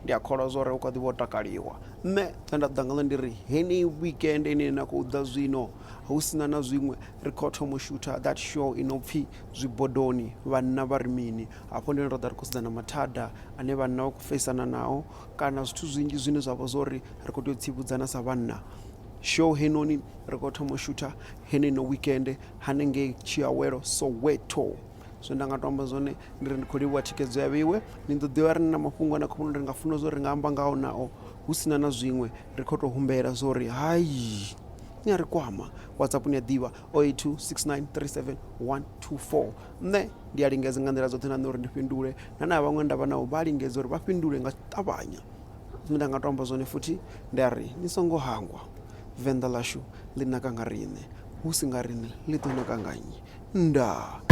Ndi a kholwa zwa uri u kha ḓi vha o takaliwa. Nṋe zwe nda ḓa ngaḽo ndi ri heneyi weekend ine na khou ḓa zwino hu sina na zwiṅwe ri khou thoma u shutha that show i no pfhi Zwibodoni vhanna vha ri mini. Hafho ndi hone ra ḓo ri khou sedzana na mathada ane vhanna vha khou feisana nao kana zwithu zwinzhi zwine zwa vha zwo ri ri khou tea u tsivhudzana sa vhanna. Show heinoni ri khou thoma u shutha heneino weekend hanengei Tshiawelo Soweto. Zwine nda nga to amba zwone ndi ri ndi khou livhuwa thikhedzo ya vheiwe ni ḓo ḓivha ri na mafhungo ane a khou vhona uri ri nga funa zwo ri nga amba ngao nao hu si na na zwiṅwe ri khou tou humbela zwo ri hai ni a ri kwama WhatsApp ni a ḓivha 082 6937 124 nṋe ndi a lingedza nga nḓila dzoṱhe na nṋe uri ndi fhindule na na vhaṅwe nda vha navho vha lingedza uri vha fhindule nga ṱavhanya zwine nda nga to amba zwone futhi ndi a ri ni songo hangwa venḓa ḽashu ḽi naka nga riṋe hu si nga riṋe ḽi ḓo naka nga nnyi. Ndaa.